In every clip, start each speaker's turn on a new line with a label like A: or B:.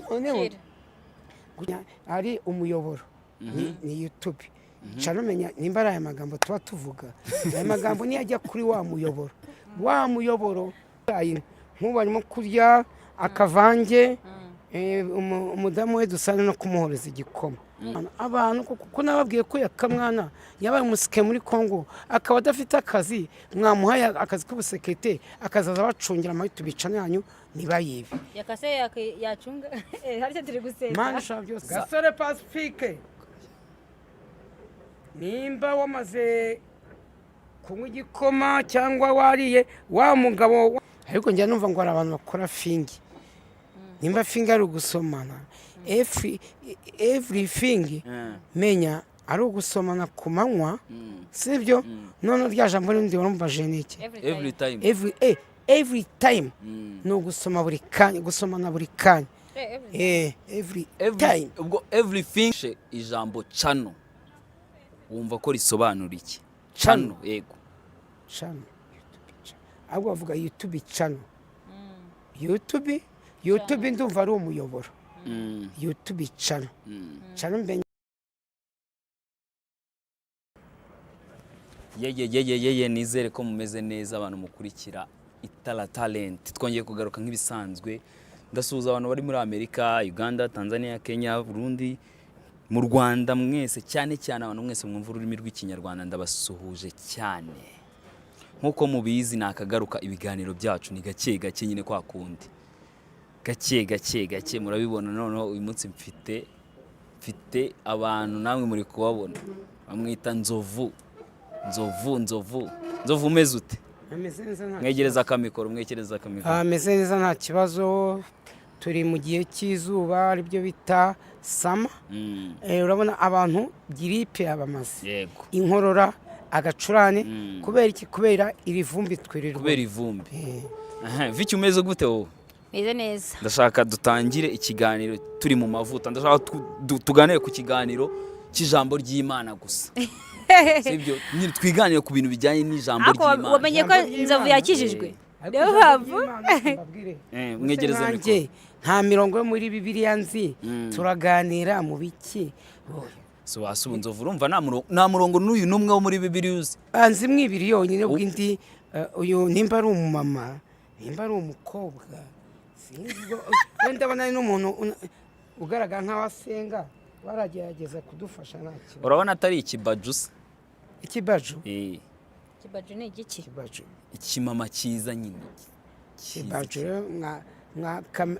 A: Noneho ari umuyoboro ni YouTube channel. Menya nimba ari aya magambo tuba tuvuga, aya magambo niyo ajya kuri wa muyoboro, wa muyoboro. Nk'ubu arimo kurya akavange, umudamu we dusana no kumuhoreza igikoma abantu, kuko nababwiye ko Yakamwana yabaye umusike muri Congo, akaba adafite akazi. Mwamuhaye akazi k'ubusekete, akazaza bacungira ama YouTube channel yanyu ntibayibe.
B: Yakase yacunga harya turi gusenga.
A: Mana ishobora byose, Gasore Pacifique, nimba wamaze kunywa igikoma cyangwa wariye wa mugabo. Ariko njya numva ngo hari abantu bakora finger. Nimba finger ari ugusomana, everything, menya ari ugusomana ku manywa, sibyo? None rya jambo rindi warumva ni iki?
C: Every time.
A: Every time ni ugusoma buri kanya, gusomana buri kanya. Every time.
C: Ubwo everything, ijambo channel wumva ko risobanura iki? Channel, yego.
A: Channel, YouTube channel. Ahubwo bavuga YouTube channel. YouTube ndumva ari umuyoboro. YouTube channel, channel mbe.
C: Yeye yeye yeye, nizere ko mumeze neza, abantu mukurikira Itara Talent. Twongeye kugaruka nk'ibisanzwe. Ndasuhuza abantu bari muri Amerika, Uganda, Tanzania, Kenya, Burundi, mu Rwanda mwese, cyane cyane abantu mwese mwumva ururimi rw'Ikinyarwanda, ndabasuhuje cyane. Nk'uko mubizi, nakagaruka. Ibiganiro byacu ni gake gake nyine, kwa kundi, gake gake gake, murabibona. Noneho uyu munsi mfite abantu, namwe muri kubabona, bamwita Nzovu. Nzovu, Nzovu, Nzovu, umeze ute?
A: Ameze neza, nta
C: Mwegereza akamikoro, mwegereza akamikoro.
A: Ameze neza, nta kibazo. Turi mu gihe cy'izuba, aribyo bita summer. Urabona abantu giripe yabamaze, inkorora, agacurane. Kubera iki? Kubera iri vumbi twirirwa.
C: Kubera ivumbi. Aha, Vicky, umeze gute wowe?
B: Meze neza.
C: Ndashaka dutangire ikiganiro turi mu mavuta. Ndashaka tuganire ku kiganiro cy'ijambo ry'Imana gusa, sibyo? Nyine twiganire ku bintu bijyanye n'ijambo
B: Ariko
C: ry'Imana.
B: wamenye ko
A: Ijambo ry'Imana.
B: Nzovu yakijijwe?
A: Ariko
B: Niyo
A: ijambo
B: mpamvu.
A: ry'Imana, mbabwire.
C: Mwegereze
A: Nanjye
C: mikoro.
A: nta mirongo yo muri Bibiliya nzi. Turaganira mu biki?
C: So wasuba Nzovu, urumva nta murongo n'uyu n'umwe wo muri Bibiliya uzi?
A: Nzi mwibiri yonyine bw'indi. Uyu nimba ari umumama, nimba ari umukobwa, sinzi. Wenda ndabona ari n'umuntu ugaragara nk'aho asenga, baragerageza kudufasha, nta kibazo.
C: Urabona atari ikibaju se?
A: Ikibaju?
B: Kibaju ni igiki?
A: Ikibaju.
C: Ikimama cyiza nyine. Cyiza.
A: Ikibaju rero,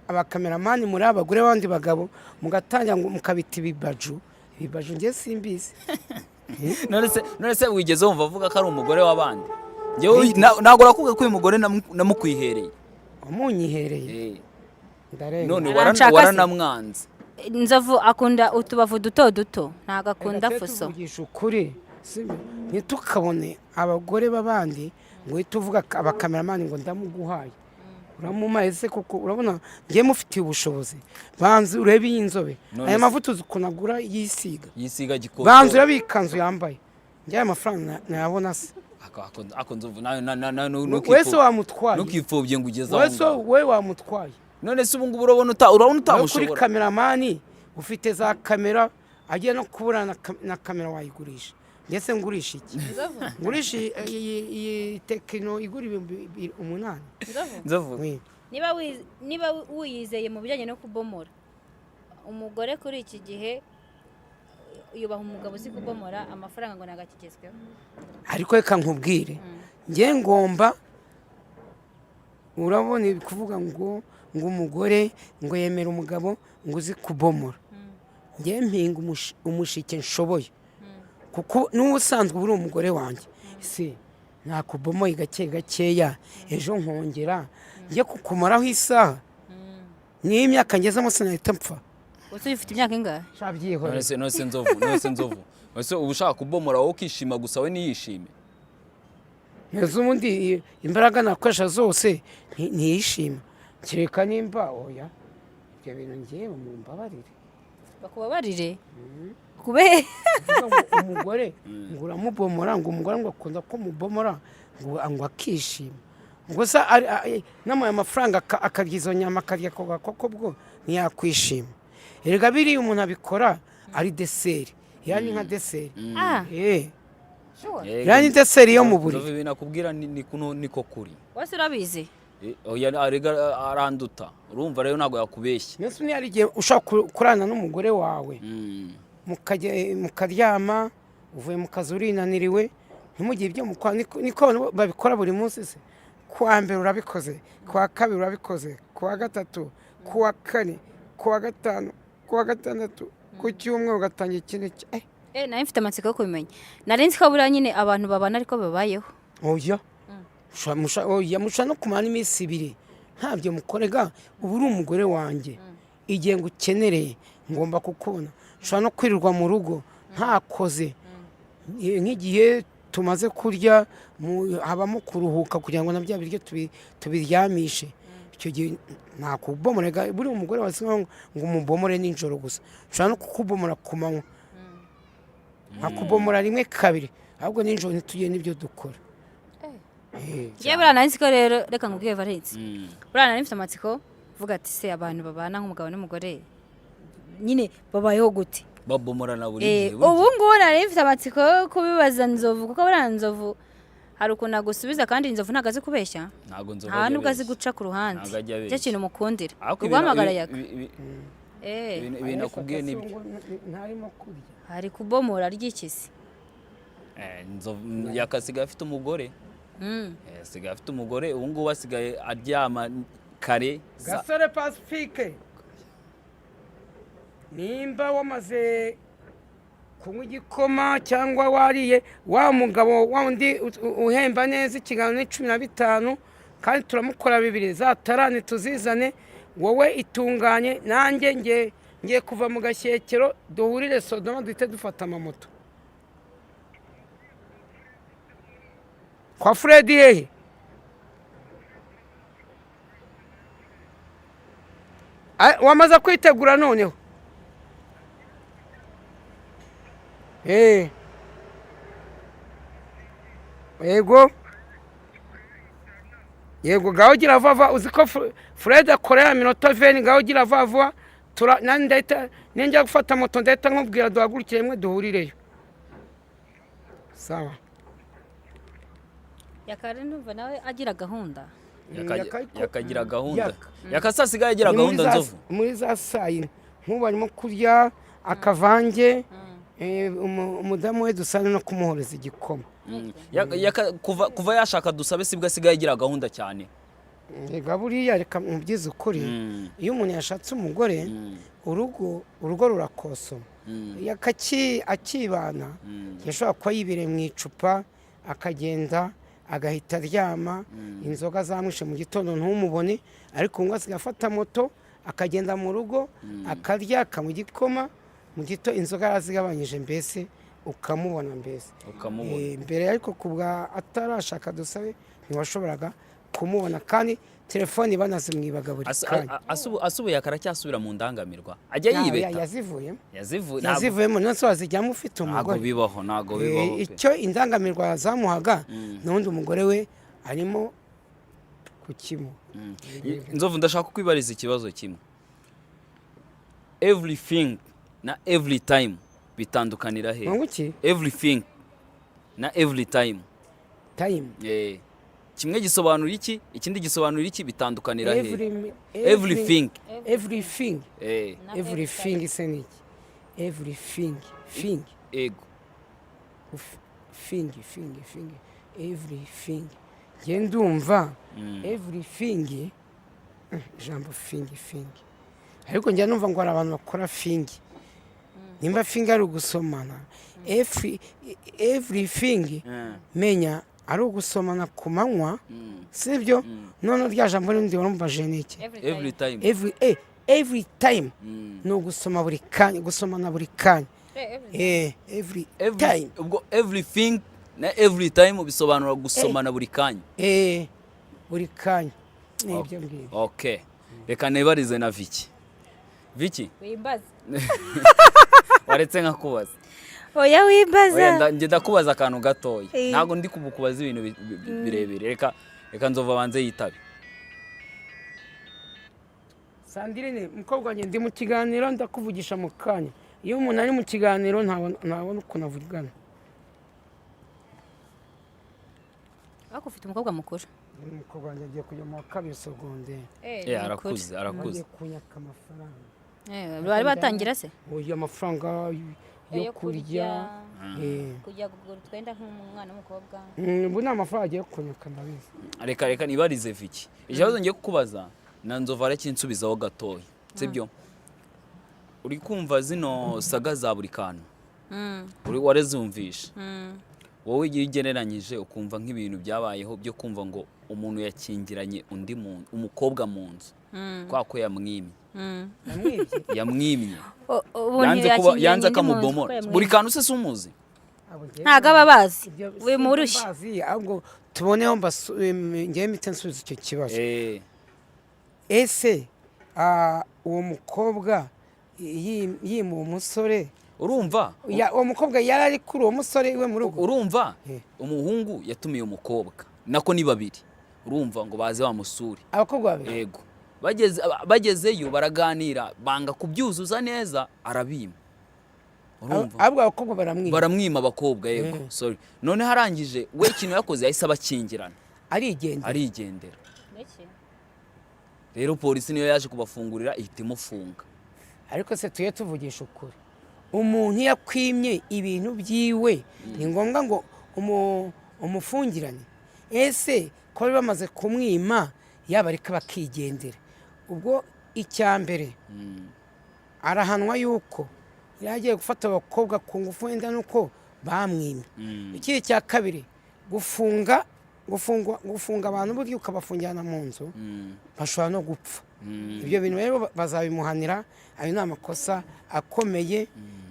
A: abakameramani muri abagore b'abandi bagabo, mugatangira ngo mukabita ibibaju. Ibibaju njye simbizi.
C: None se wigeze wumva avuga ko ari umugore w'abandi? Njyewe ntabwo nakubwiye ko uyu mugore namukwihereye.
A: Wamunyihereye? Ndarenga.
C: None
B: Aranshaka se?
C: waranamwanze.
B: Nzovu akunda utubavu duto duto, ntabwo akunda
A: Reka tujye
B: fuso.
A: tuvugisha ukuri, sibyo? Ntitukabone abagore b'abandi ngo uhite uvuga abakameramani ngo ndamuguhaye. Uramumaye se koko? Urabona ngiye mufitiye ubushobozi? Banza urebe iyi nzobe.
C: None
A: Aya
C: se-
A: mavuta uzi ukuntu agura yisiga?
C: Yisiga gikoko.
A: Banza urebe iyi kanzu yambaye. Njye aya mafaranga nayabona se?
C: Ako Nzovu, nawe
A: Wese wamutwaye.
C: ntukipfobye ngo ugeze aho
A: Wese
C: ngaho.
A: we wamutwaye.
C: None se ubu ngubu urabona
A: Wowe kuri
C: utamushobora?
A: kameramani ufite za kamera, agiye no kubura na kamera wayigurisha. Ndetse ngurisha iki? Ngurisha iyi Tecno igura 8000?
C: Nzovu.
A: Oui.
B: Niba wiyizeye mu bijyanye no kubomora umugore, kuri iki gihe yubaha umugabo uzi kubomora. Amafaranga ngo ntabwo akigezweho.
A: Ariko reka nkubwire, njye ngomba, urabona ibi kuvuga ngo umugore ngo yemera umugabo ngo uzi kubomora, njye mpinga umushike nshoboye, kuko n'ubusanzwe uba uri umugore wanjye. Si nakubomoye gake gakeya, ejo nkongera njye kukumaraho isaha. Niyo imyaka ngezemo sinahita mpfa.
B: Ese ufite imyaka ingahe?
A: Shabyihorera.
C: None se Nzovu, none se uba ushaka kubomora wowe ukishima gusa, we ntiyishime?
A: Neza, ubundi imbaraga nakoresha zose ntiyishima, kereka nimba, oya, ibyo bintu ngewe mumbabarire.
B: Bakubabarire kubera
A: Kuvuga ngo umugore ngo uramubomora, ngo umugore ngo akunda ko mubomora, ngo akishima. Ubwo se namuhaye amafaranga akarya izo nyama, akarya ako gakoko, bwo ntiyakwishima. Erega biriya umuntu abikora ari dessert, yani nka dessert.
B: Ah.
A: Eh.
B: Sure.
A: Iriya ni dessert yo mu buriri.
C: Nzovu, ibintu akubwira ni kuno niko kuri.
B: Wese urabizi.
C: Oya, arega aranduta, urumva rero ntabwo yakubeshya.
A: Mbese niyo hari igihe ushobora kurana n'umugore wawe, mukaryama, uvuye mu kazi urinaniriwe, ntimugire ibyo mukora. Niko abantu babikora buri munsi se? Kuwa mbere urabikoze, kuwa kabiri urabikoze, kuwa gatatu, kuwa kane, kuwa gatanu, kuwa gatandatu, ku cyumweru ugatangira ikindi
B: Nari mfite amatsiko yo kubimenya. Nari nzi ko buriya nyine abantu babana ariko babayeho.
A: Oya. Oya, mushobora no kumara n'iminsi 2 ntabyo mukorega. Ubu uri umugore wanjye, igihe ngukenereye ngomba kukubona. Nshobora no kwirirwa mu rugo ntakoze. Nk'igihe tumaze kurya, habamo kuruhuka kugira ngo na bya biryo tubiryamishe. Icyo gihe ntakubomora. Buriya umugore wawe si ngombwa ngo umubomore nijoro gusa, nshobora no kukubomora ku manywa, nkakubomora rimwe, kabiri, ahubwo nijoro ntitugire n'ibyo dukora.
B: Ngewe buriya nari nzi ko rero, reka nkubwire Valens, buriya nari mfite amatsiko vuga ati: se abantu babana nk'umugabo n'umugore nyine babayeho gute?
C: Babomorana buri gihe, buri
B: Ubu
C: gihe.
B: ngubu nari mfite amatsiko yo kubibaza Nzovu, kuko buriya Nzovu hari ukuntu agusubiza, kandi Nzovu ntabwo azi kubeshya.
C: Ntabwo Nzovu
B: Nta
C: ajya
B: nubwo azi
C: abeshya.
B: guca ku ruhande.
C: Ntabwo ajya
B: Nicyo
C: abeshya.
B: kintu mukundira.
C: Ariko
B: Uguhamagara Yaka.
C: Ibintu akubwiye nibyo.
A: Ntarimo kurya.
B: Hari kubomora ry'ikisi.
C: Nzovu Yaka asigaye afite umugore. Asigaye afite umugore ubu ngubu, asigaye aryama kare
A: Gasore Pacifique, nimba wamaze kunywa igikoma cyangwa wariye, wa mugabo wa wundi uhemba neza, ikiganiro ni 15 kandi turamukora bibiri, za tarani tuzizane. Wowe itunganye, nanjye nge ngiye kuva mu gashyekero, duhurire Sodoma, duhite dufata amamoto kwa Fred. Hehe? Wamaze kwitegura noneho? Yego yego, ngaho gira vuba vuba. Uzi ko Fred akora ya minota 20. Ngaho gira vuba vuba. Nanjye ndahita ninjya gufata moto, ndahita nkubwira duhagurukire rimwe duhurireyo. Sawa.
B: Yakare ndumva nawe agira gahunda.
C: Yakagira gahunda.
A: Yaka.
C: Yakasa asigaye agira
A: Ni muri
C: gahunda. Nzovu.
A: Muri za saa yine nk'ubu arimo kurya akavange. Umudamu we dusa no kumuhoreza igikoma.
C: Kuva yashaka Dusabe sibwo asigaye agira gahunda cyane.
A: Rega buriya, reka mubyize ukuri, iyo umuntu yashatse umugore, urugo rurakosoma. Iyo akibana yashobora kuba yibereye mu icupa, akagenda agahita aryama, inzoga zamwishe, mu gitondo ntumubone. Ariko ngo asigaye afata moto akagenda mu rugo, akarya, akanywa igikoma mu gito, inzoga yarazigabanyije, mbese ukamubona mbese.
C: Ukamubona.
A: Mbere ariko kubwa atarashaka Dusabe ntiwashoboraga kumubona, kandi telefoni banazimwibaga buri kanya.
C: Asubuye akaracyasubira mu ndangamirwa, ajya yibeta.
A: Yazivuyemo.
C: Yazivuye.
A: Yazivuyemo. None se wazijyamo ufite
C: Ntabwo
A: umugore?
C: bibaho, ntabwo bibaho pe.
A: Icyo indangamirwa zamuhaga, n'ubundi umugore we arimo kukimuha.
C: Nzovu, ndashaka kwibariza ikibazo kimwe. Everything na every time bitandukanira he?
A: Ngo iki?
C: Everything na every time.
A: Time.
C: Kimwe gisobanura iki, ikindi gisobanura iki? Bitandukanira he? Everything.
A: Everything.
B: Na
A: Everything se ni iki? Everything, thing.
C: Ego.
A: Thing, thing, thing, everything. Njye ndumva everything, ijambo thing, thing, ariko njya numva ngo hari abantu bakora thing. Nimba thing ari ugusomana, everything menya ari ugusomana ku manywa, sibyo? None rya jambo rindi warumvaje ni iki?
C: Every time.
A: Every time ni ugusoma buri kanya, gusomana buri kanya. Every time.
C: Ubwo everything na every time bisobanura gusomana buri kanya.
A: Buri kanya, ni ibyo ngibyo.
C: Okay, reka nibarize na Viki. Viki.
B: Wimbaza.
C: Waretse nkakubaza?
B: Oya, wimbaza.
C: Oya, njye ndakubaza akantu gatoya. Ntabwo ndi kubukubaza ibintu birebire. Reka Reka Nzovu abanze yitabe.
A: Sandrine, mukobwa wanjye, ndi mu kiganiro, ndakuvugisha mu kanya. Iyo umuntu ari mu kiganiro ntabona ukuntu avugana.
B: Ariko ufite umukobwa mukuru?
A: Umukobwa wanjye agiye kujya mu wa kabiri sogonderi.
C: Eh, arakuze, arakuze.
A: Agiye kunyaka amafaranga.
B: Bari batangira se?
A: Uyu amafaranga yo kurya.
B: Kujya kugura utwenda nk'umwana w'umukobwa.
A: Ubu ni amafaranga agiye kunyaka, ndabizi.
C: Reka nibarize Viki ikibazo ngiye kukubaza, na Nzovu arakinsubizaho gatoya, sibyo? Uri kumva zino saga za buri kantu, uri warezumvisha wowe, igihe ugereranyije ukumva nk'ibintu byabayeho byo kumva ngo umuntu yakingiranye undi muntu, umukobwa mu nzu, kwa ko yamwimye.
A: Yamwibye?
C: Yamwimye.
B: Ubu
C: Yanze kuba
B: ntiyakingiranye
C: yanze
B: undi muntu kuko
C: akamubomora
B: yamwimye.
C: Buri kantu se si umuzi?
A: Abo ngewe-
B: Ntabwo aba abazi.
A: Ibyo
B: Wimurushye.
A: simbazi, ahubwo tuboneho ngewe mpite nsubiza icyo kibazo. Ese uwo mukobwa yima uwo musore?
C: Urumva?
A: Uwo mukobwa yari ari kuri uwo musore iwe mu rugo?
C: Urumva?
A: Eh.
C: Umuhungu yatumiye umukobwa, nako ni babiri, urumva, ngo baze bamusure.
A: Abakobwa babiri?
C: Yego. Bagezeyo baraganira, banga kubyuzuza neza, arabima, urumva?
A: Ahubwo abakobwa baramwiba.
C: Baramwima abakobwa, yego. Sorry. Noneho arangije, we ikintu yakoze yahise abakingirana.
A: Arigendera.
C: Arigendera. Rero polisi niyo yaje kubafungurira, ihita imufunga.
A: Ariko se tujye tuvugisha ukuri, umuntu iyo akwimye ibintu byiwe ni ngombwa ngo umufungirane? Ese ko bari bamaze kumwima, yaba ariko bakigendera? Ubwo icya mbere arahanwa yuko yari agiye gufata abakobwa ku ngufu, wenda nuko bamwimye. Ikindi cya kabiri, gufunga gufunga abantu burya ukabafungirana mu nzu, bashobora no gupfa. Ibyo bintu rero bazabimuhanira. Ayo ni amakosa akomeye.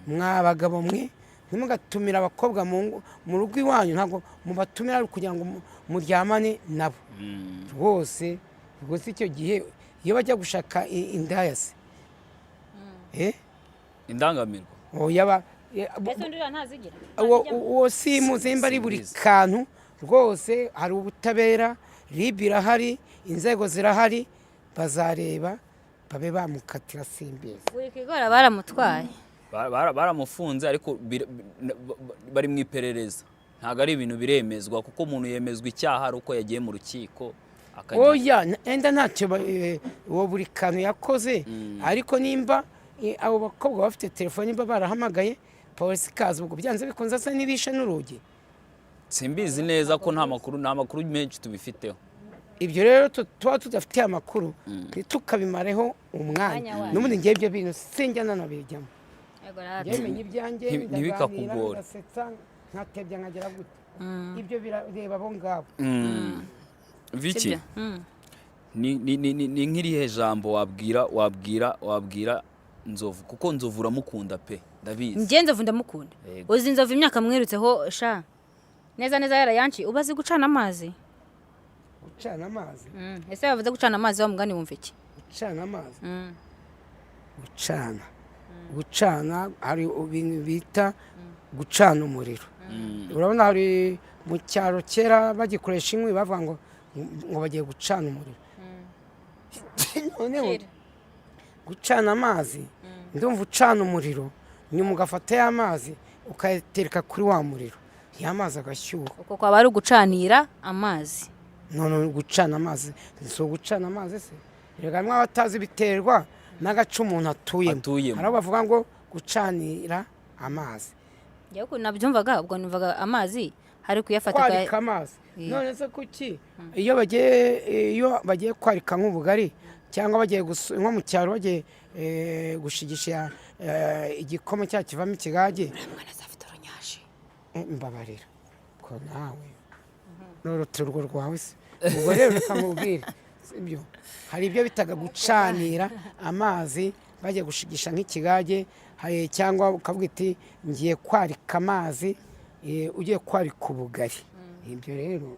A: Mwa bagabo mwe, ntimugatumire abakobwa mu rugo iwanyu. Ntabwo mubatumira ari ukugira ngo muryamane nabo. Rwose rwose, icyo gihe iyo bajya gushaka indaya se, eh?
C: Indangamirwa.
A: Oya,
B: Ese undi uriya ntazigira?
A: Uwo simuzi nimba ari buri
C: Simbizi.
A: kantu. Rwose hari ubutabera, RIB irahari, inzego zirahari, bazareba babe bamukatira, simbizi.
B: Buri kigora baramutwaye.
C: Baramufunze, ariko bari mu iperereza, ntabwo ari ibintu biremezwa, kuko umuntu yemezwa icyaha ari uko yagiye mu rukiko akagira.
A: Oya, enda ntacyo uwo buri kantu yakoze, ariko nimba abo bakobwa bafite telefone, nimba barahamagaye polisi ikaza, ubwo byanze bikunze asa n'ibishe n'urugi.
C: Simbizi neza ko nta makuru menshi tubifiteho.
A: Ibyo rero tuba tudafitiye amakuru, ntitukabimareho umwanya.
B: Umwanya wacu.
A: N'ubundi ngewe ibyo bintu sinjya nanabijyamo.
B: Yego rata.
A: Njyewe menya ibyanjye, ndaganira,
C: Ntibikakugore.
A: ngasetsa, nkatebya, nkagera gute, ibyo birareba abo ngabo.
C: Viki,
B: Sibyo?
C: ni nk'irihe jambo wabwira Nzovu? Kuko Nzovu uramukunda pe, ndabizi.
B: Njye Nzovu ndamukunda.
C: Yego.
B: Uzi Nzovu imyaka mwirutseho sha, neza neza yarayanci. Uba azi gucana amazi?
A: Gucana amazi?
B: Ese bavuze gucana amazi, wa mugani wumva iki?
A: Gucana amazi? Gucana, hari ibintu bita gucana umuriro. Urabona hari mu cyaro kera bagikoresha inkwi, bavuga ngo bagiye gucana umuriro. Noneho
B: Kera.
A: gucana amazi, ndumva ucana umuriro, nyuma ugafata ya mazi ukayatereka kuri wa muriro, ya mazi agashyuha.
B: Uko kwaba ari ugucanira amazi.
A: None gucana amazi si ugucana amazi se? Reka hamwe abatazi, biterwa n'agace umuntu atuyemo.
C: Atuyemo.
A: Hari aho bavuga ngo gucanira amazi.
B: Njyewe ukuntu nabyumvaga, ubwo numvaga amazi hari kuyafata
A: Kwarika amazi. None se kuki iyo bagiye kwarika nk'ubugari, cyangwa bagiye nko mu cyaro bagiye gushigisha igikoma cya kivamo ikigage?
B: Mwana azafite urunyashi.
A: Mbabarira ko nawe n'uruti urwo rwawe se. Ubwo rero reka nkubwire, sibyo? Hari ibyo bitaga gucanira amazi bagiye gushigisha nk'ikigage, hari cyangwa ukavuga iti ngiye kwarika amazi, ugiye kwarika ubugari. Ibyo rero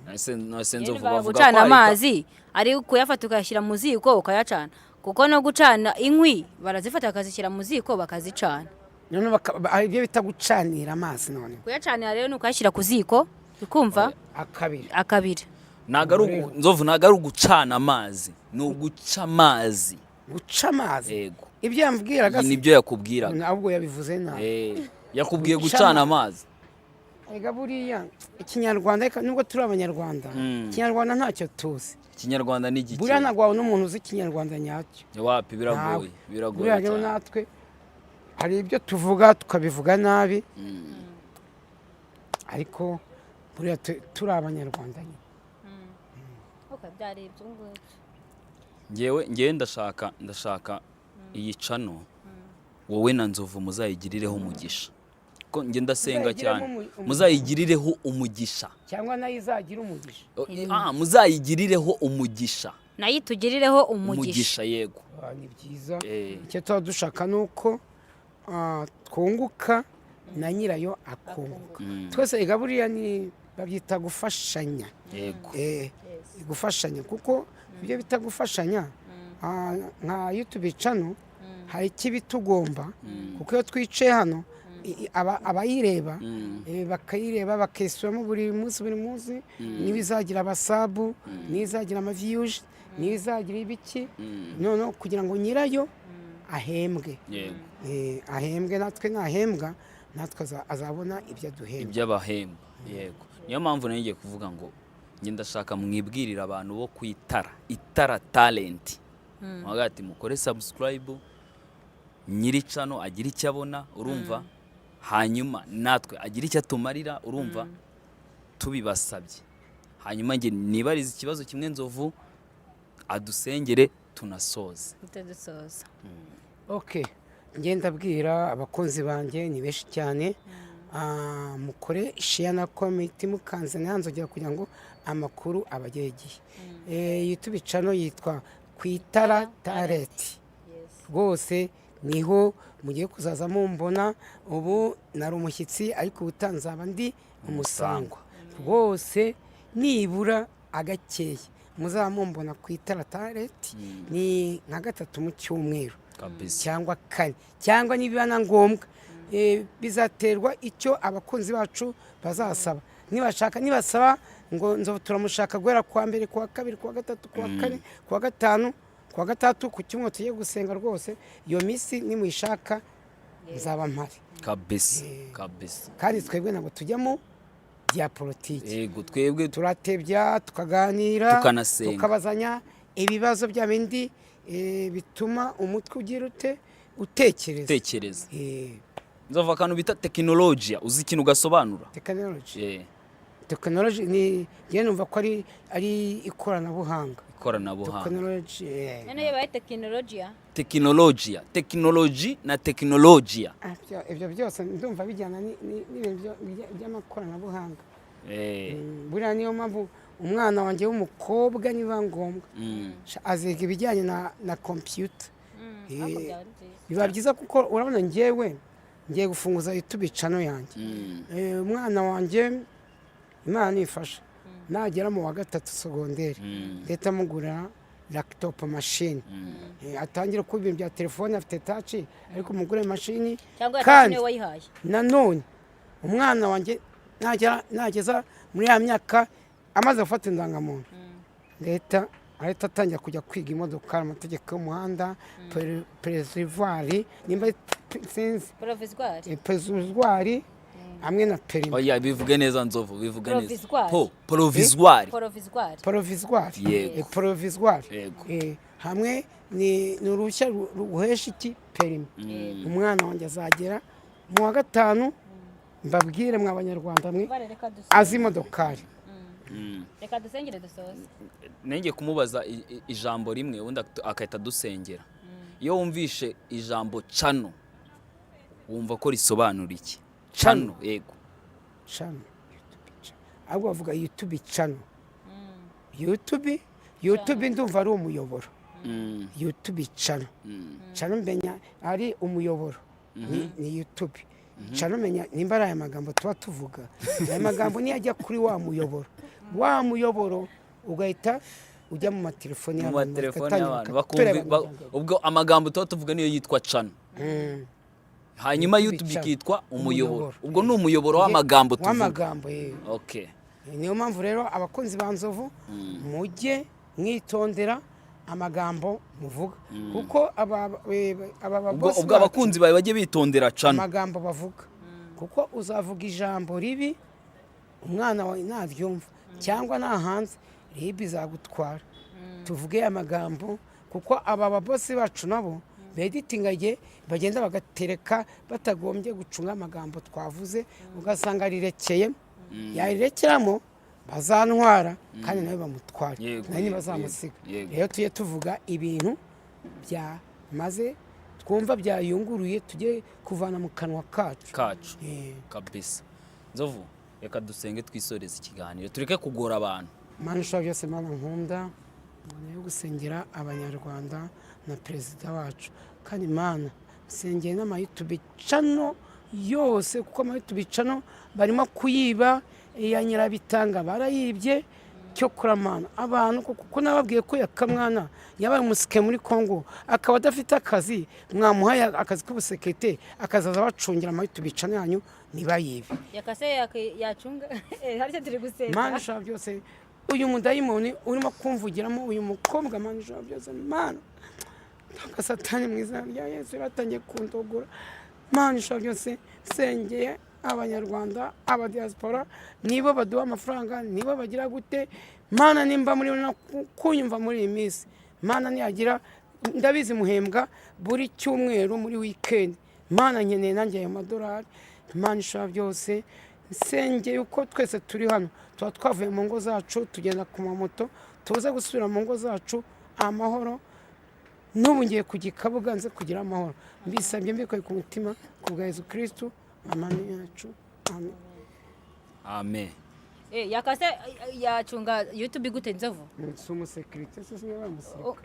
C: Nase Nzovu bavuga
B: Gucana
C: kwarika.
B: amazi ari kuyafata ukayashyira mu ziko ukayacana, kuko no gucana inkwi barazifata bakazishyira mu ziko bakazicana.
A: Noneho hari ibyo bita gucanira amazi none.
B: Kuyacanira rero ni ukuyashyira ku ziko, ukumva
A: akabira.
B: Akabira.
C: Ntabwo ari Nzovu, ntabwo ari ugucana amazi, ni uguca amazi.
A: Guca amazi?
C: Yego.
A: Ibyo yambwiraga se?
C: Nibyo yakubwiraga.
A: Ahubwo yabivuze nabi.
C: Yakubwiye
A: Guca
C: gucana amazi.
A: Erega buriya Ikinyarwanda, reka nubwo turi Abanyarwanda, Ikinyarwanda ntacyo tuzi.
C: Ikinyarwanda ni igiki?
A: Buriya ntabwo wabona umuntu uzi Ikinyarwanda nyacyo.
C: Wapi, biragoye.
A: Ntawe.
C: Biragoye
A: Buriya rero
C: cyane.
A: natwe hari ibyo tuvuga tukabivuga nabi, ariko buriya turi Abanyarwanda nyine.
B: Okay, byari ibyo ngibyo.
C: Ngewe ndashaka iyi channel wowe na Nzovu muzayigirireho umugisha, ko njye ndasenga
A: Muzayigiremo
C: cyane.
A: umugisha.
C: Muzayigirireho umugisha.
A: Cyangwa nayo izagira umugisha.
C: Muzayigirireho umugisha.
B: Nayo itugirireho umugisha.
C: Umugisha, yego.
A: Ni byiza.
C: Eh.
A: Icyo tuba dushaka ni uko twunguka na nyirayo akunguka, twese. Ega buriya ni babyita gufashanya. Gufashanya, kuko ibyo bita gufashanya, nka YouTube channel hari ikibi tugomba, kuko iyo twicaye hano abayireba bakayireba, bakisubiramo buri munsi buri munsi, niba izagira abasabu, niba izagira ama views, niba izagira ibiki, noneho kugira ngo nyirayo ahembwe. Ahembwe, natwe nahembwa natwe azabona ibyo aduhemba.
C: Iby'abahemba, yego. Niyo mpamvu nari ngiye kuvuga ngo njye ndashaka mwibwirire abantu bo ku Itara Talent. Mwavuga ati mukore subscribe, nyiri channel agira icyo abona, urumva, hanyuma natwe agira icyo atumarira, urumva, tubibasabye. Hanyuma njye nibarize ikibazo kimwe, Nzovu adusengere tunasoze.
B: Dusoza.
A: Ok, ngenda abwira abakunzi banjye, ni benshi cyane. Mukore share na comment, mukanze nyanzogera kugira ngo amakuru abagere igihe. YouTube channel yitwa Ku Itara Talent. Rwose niho mugiye kuzaza mumbona. Ubu nari umushyitsi, ariko ubutaha nzaba ndi umusangwa. Rwose nibura agakeya muzaba mumbona ku Itara Talent, ni nka gatatu mu cyumweru cyangwa kane, cyangwa nibiba na ngombwa, bizaterwa icyo abakunzi bacu bazasaba. Nibashaka, nibasaba ngo Nzovu turamushaka guhera kuwa mbere, kuwa kabiri, kuwa gatatu, kuwa kane, kuwa gatanu, kuwa gatatu, ku cyumweru tugiye gusenga, rwose iyo minsi nimuyishaka nzaba mpari.
C: Kabisa kabisa.
A: Kandi twebwe ntabwo tujya mu bya politiki.
C: Yego, twebwe
A: Turatebya, tukaganira,
C: Tukanasenga.
A: tukabazanya ibibazo bya bindi bituma umutwe ugira ute, utekereza.
C: Tekereza. Nzovu, akantu bita tekinolojiya, uzi ikintu ugasobanura?
A: Tekinoloji?
C: Eh.
A: Tekinoloji ni njyewe numva ko ari ikoranabuhanga.
C: Ikoranabuhanga.
A: Tekinoloji.
B: Noneho iyo baye tekinolojiya?
C: Tekinolojiya, tekinoloji na tekinolojiya.
A: Ibyo byose ndumva bijyana n'ibintu by'amakoranabuhanga. Buriya niyo mpamvu umwana wanjye w'umukobwa niba ngombwa aziga ibijyanye na kompiyuta.
B: Ariko byaba ari byiza.
A: Biba byiza, kuko urabona njyewe ngiye gufunguza YouTube channel yanjye. Umwana wanjye, Imana nifasha, nagera mu wa gatatu segonderi, ndahita amugurira laptop, mashini, atangire kuba ibintu bya telefone, afite touch, ariko mugure mashini.
B: Cyangwa
A: Kandi
B: yatashye niwe wayihaye.
A: nanone umwana wanjye nageza muri ya myaka amaze gufata indangamuntu, leta ahita atangira kujya kwiga imodoka, amategeko y'umuhanda, perezivwari, nimba sinzi.
B: Provisoire.
A: Perezivwari hamwe na perimi.
C: Oya, bivuge neza Nzovu, bivuge neza.
B: Provisoire.
C: Po provisoire.
B: Provisoire.
A: Provisoire.
C: Yego.
A: Provisoire.
C: Yego.
A: Hamwe ni uruhushya ruguhesha iki, perimi. Umwana wanjye azagera mu wa gatanu, mbabwire mwa Banyarwanda mwe,
B: Bare, reka dusoze.
A: azi imodokari.
B: Reka dusengere dusoze.
C: Nenge kumubaza ijambo rimwe, ubundi agahita adusengera. Iyo wumvishe ijambo channel, wumva ko risobanura iki? Channel, yego.
A: Channel, YouTube channel. Ahubwo bavuga YouTube channel. YouTube ndumva ari umuyoboro. YouTube channel, channel menya ari umuyoboro, ni YouTube channel. Menya nimba ari aya magambo tuba tuvuga, aya magambo niyo ajya kuri wa muyoboro, wa muyoboro ugahita ujya mu matelefoni
C: Mu
A: y'abantu,
C: matelefoni
A: bagatangira
C: y'abantu
A: bakatureba
C: bakumva
A: amagambo.
C: Ubwo amagambo tuba tuvuga niyo yitwa channel. Hanyuma
A: YouTube
C: YouTube
A: channel.
C: ikitwa umuyoboro.
A: Umuyoboro.
C: Ubwo ni umuyoboro w'amagambo tuvuga.
A: W'amagambo, yego.
C: Okay.
A: Niyo mpamvu rero, abakunzi ba Nzovu, mujye mwitondera amagambo muvuga, kuko aba
C: Ubwo
A: babosi
C: ubwo abakunzi bawe bajye bitondera channel.
A: Amagambo bavuga, kuko uzavuga ijambo ribi, umwana wawe naryumva cyangwa nahanze, ribi izagutwara. Tuvuge amagambo, kuko aba babosi bacu nabo beditinga igihe bagenda bagatereka batagombye gucunga amagambo twavuze, ugasanga rirekeyemo. Yarirekeramo, bazantwara kandi nawe bamutwara, nawe ntibazamusiga. Rero tujye tuvuga ibintu byamaze twumva byayunguruye, tujye kuvana mu kanwa kacu.
C: Kacu. Kabisa. Nzovu, reka dusenge twisoreze ikiganiro, tureke kugora abantu.
A: Mana ishobora byose, Mana nkunda, Mana yo gusengera Abanyarwanda na perezida wacu, kandi Mana nsengeye n'ama YouTube channel yose, kuko ama YouTube channel barimo kuyiba. Iya Nyirabitanga barayibye. Cyo kuramana abantu, kuko nababwiye ko Yakamwana yabaye umusike muri Congo, akaba adafite akazi. Mwamuhaye akazi k'ubusekete, akazaza bacungira ama YouTube channel yanyu ntibayibe.
B: Yakase yacunga harya turi gusenga.
A: Mana ishobora byose, uyu mudayimoni urimo kumvugiramo uyu mukobwa, Mana ishobora byose, Mana ntabwo, Satani, mu izina rya Yesu, yaratangiye kundogora. Mana ishobora byose, nsengeye Abanyarwanda, abadiaspora, nibo baduha amafaranga, nibo bagira gute. Mana, nimba muri no kunyumva muri iyi minsi, Mana, niyagira, ndabizi muhembwa buri cyumweru muri weekend. Mana, nkeneye nanjye ayo madolari. Mana ishobora byose, nsengeye uko twese turi hano tuba twavuye mu ngo zacu, tugenda ku mamoto, tuze gusubira mu ngo zacu amahoro. N'ubu ngiye kujya i Kabuga nze kugira amahoro. Mbisabye mbikuye ku mutima ku bwa Yesu Kirisitu amani yacu, amen.
C: Amen.
B: Yakase yacunga YouTube gute, Nzovu?
A: Si umusekirite se? Sinaba umusekirite.
B: O-